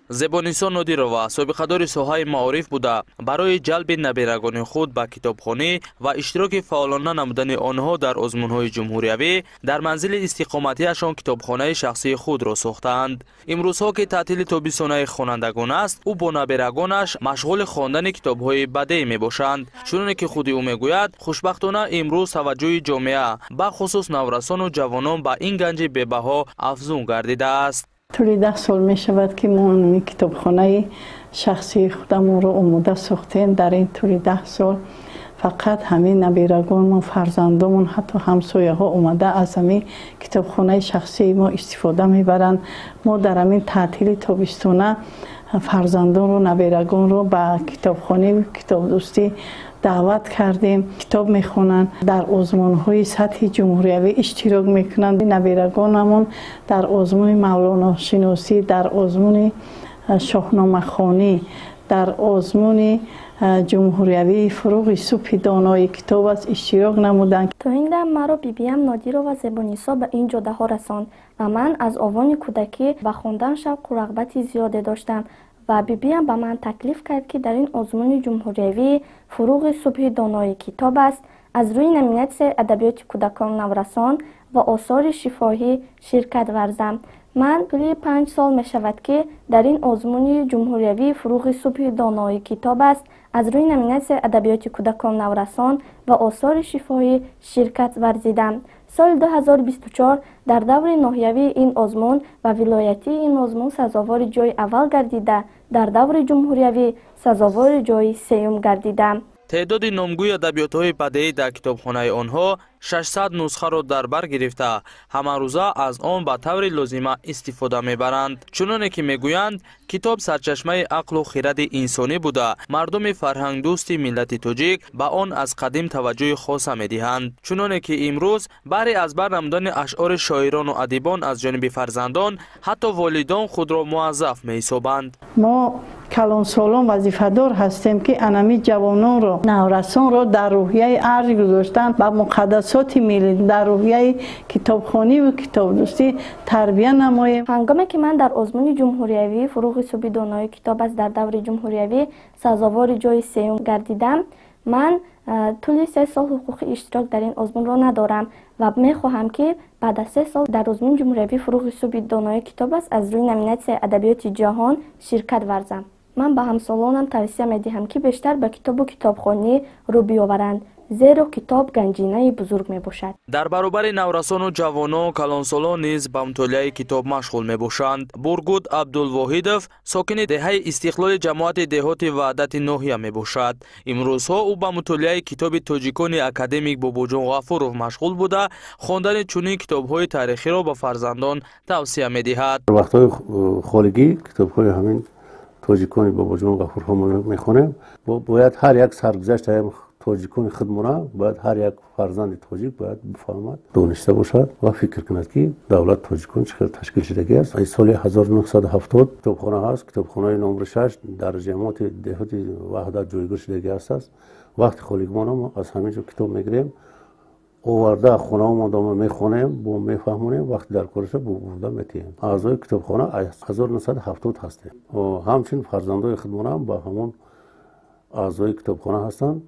Зебонисо Нодирова собиқадори соҳаи маориф буда, барои ҷалби набирагони худ ба китобхонӣ ва иштироки фаъолона намудани онҳо дар озмунҳои ҷумҳуриявӣ дар манзили истиқоматиашон китобхонаи шахсии худро сохтаанд. Имрӯзҳо ки таътили тобистонаи хонандагон аст, ӯ бо набирагонаш машғули хондани китобҳои бадеӣ мебошанд. Чуноне ки худи ӯ мегӯяд, хушбахтона имрӯз таваҷҷӯҳи ҷомеа, бахусус наврасону ҷавонон ба ин ганҷи бебаҳо афзун гардидааст. Тӯли 10 сол мешавад, ки мо китобхонаи шахсии худамонро омода сохтем. Дар ин тӯли 10 сол фақат ҳамин набирагонмон, фарзандомон, ҳатто ҳамсояҳо омада аз ҳамин китобхонаи шахсии мо истифода мебаранд. Мо дар ҳамин таътили тобистона фарзандонро, набирагонро ба китобхонӣ, китобдӯстӣ даъват кардем. Китоб мехонанд, дар озмунҳои сатҳи ҷумҳуриявӣ иштирок мекунанд. Набирагонамон дар озмуни мавлоношиносӣ, дар озмуни шоҳномахонӣ, дар озмуни ҷумҳуриявии «Фуруғи субҳи донои китоб аст» иштирок намуданд. То ин дам маро бибиям Нодирова Зебонисо ба ин ҷодаҳо расонд ва ман аз овони кӯдакӣ ба хондан шавқу рағбати зиёде доштам ва бибиям ба ман таклиф кард, ки дар ин озмуни ҷумҳуриявии «Фуруғи субҳи донои китоб аст» аз рӯи номинатсияи адабиёти кӯдакон, наврасон ва осори шифоҳӣ ширкат варзам. Ман тӯли 5 сол мешавад, ки дар ин озмуни ҷумҳуриявии «Фуруғи субҳи донои китоб аст» аз рӯи номинатсияи адабиёти кӯдакон, наврасон ва осори шифоҳӣ ширкат варзидам. Соли 2024 дар даври ноҳиявии ин озмун ва вилоятии ин озмун сазовори ҷои аввал гардида, дар даври ҷумҳуриявӣ сазовори ҷои сеюм гардидам. Теъдоди номгӯи адабиётҳои бадеӣ дар китобхонаи онҳо 600 нусхаро дар бар гирифта, ҳамарӯза аз он ба таври лозима истифода мебаранд. Чуноне ки мегӯянд, китоб сарчашмаи ақлу хиради инсонӣ буда, мардуми фарҳангдӯсти миллати тоҷик ба он аз қадим таваҷҷӯҳи хоса медиҳанд. Чуноне ки имрӯз баҳри аз бар намудани ашъори шоирону адибон аз ҷониби фарзандон ҳатто волидон худро муаззаф меҳисобанд. Мо калонсолон вазифадор ҳастем, ки анами ҷавононро, наврасонро дар рӯҳияи арҷ гузоштан ба муқаддасоти миллӣ, дар рӯҳияи китобхониву китобдӯстӣ тарбия намоем. Ҳангоме ки ман дар озмуни ҷумҳуриявии «Фуруғи субҳи донои китоб аст» дар даври ҷумҳуриявӣ сазовори ҷои сеюм гардидам, ман тӯли 3 сол ҳуқуқи иштирок дар ин озмунро надорам ва мехоҳам, ки баъд аз 3 сол дар озмуни ҷумҳуриявии «Фуруғи субҳи донои китоб аст» аз рӯи номинатсияи адабиёти ҷаҳон ширкат варзам. Ман ба ҳамсолонам тавсия медиҳам, ки бештар ба китобу китобхонӣ рӯ биёваранд, зеро китоб ганҷинаи бузург мебошад. Дар баробари наврасону ҷавонон, калонсолон низ ба мутолиаи китоб машғул мебошанд. Бургуд Абдулвоҳидов сокини деҳаи Истиқлоли ҷамоати деҳоти Ваҳдати ноҳия мебошад. Имрӯзҳо ӯ ба мутолиаи китоби тоҷикони академик Бобоҷон Ғафуров машғул буда, хондани чунин китобҳои таърихиро ба фарзандон тавсия медиҳад. Дар вақтҳои холигӣ китобҳои ҳамин тоҷикони Бобоҷон Ғафуров мехонем. Бояд ҳар як саргузашт тоҷикони худмона бояд ҳар як фарзанди тоҷик бояд бифаҳмад, дониста бошад ва фикр кунад, ки давлат тоҷикон чӣ хел ташкил шудагӣ аст. Аз соли 1970 китобхона ҳаст. Китобхонаи номри 6 дар ҷамоати деҳоти Ваҳдат ҷойгир шудагӣ ҳаст. Вақти холигмона мо аз ҳамин ҷо китоб мегирем, оварда хонаомон дома мехонем, бо мефаҳмонем, вақти дар кораша бурда метиҳем. Аъзои китобхона аз 1970 ҳастем. Ҳамчунин фарзандои худмонаам ба ҳамон аъзои китобхона ҳастанд.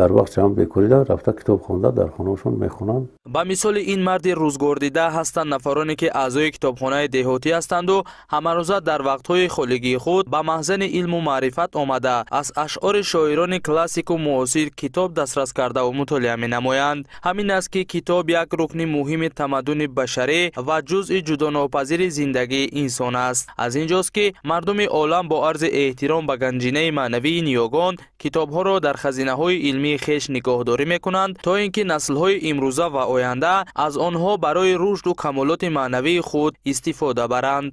Дар вақти ҳам бекорида рафта китоб хонда дар хонаашон мехонанд. Ба мисоли ин марди рӯзгордида ҳастанд нафароне, ки аъзои китобхонаи деҳотӣ ҳастанду ҳамарӯза дар вақтҳои холигии худ ба маҳзани илму маърифат омада, аз ашъори шоирони классику муосир китоб дастрас кардаву мутолиа менамоянд. Ҳамин аст, ки китоб як рукни муҳими тамаддуни башарӣ ва ҷузъи ҷудонопазири зиндагии инсон аст. Аз ин ҷост, ки мардуми олам бо арзи эҳтиром ба ганҷинаи маънавии ниёгон китобҳоро дар хазинаҳои илмии хеш нигоҳдорӣ мекунанд, то ин ки наслҳои имрӯза ва оянда аз онҳо барои рушду камолоти маънавии худ истифода баранд.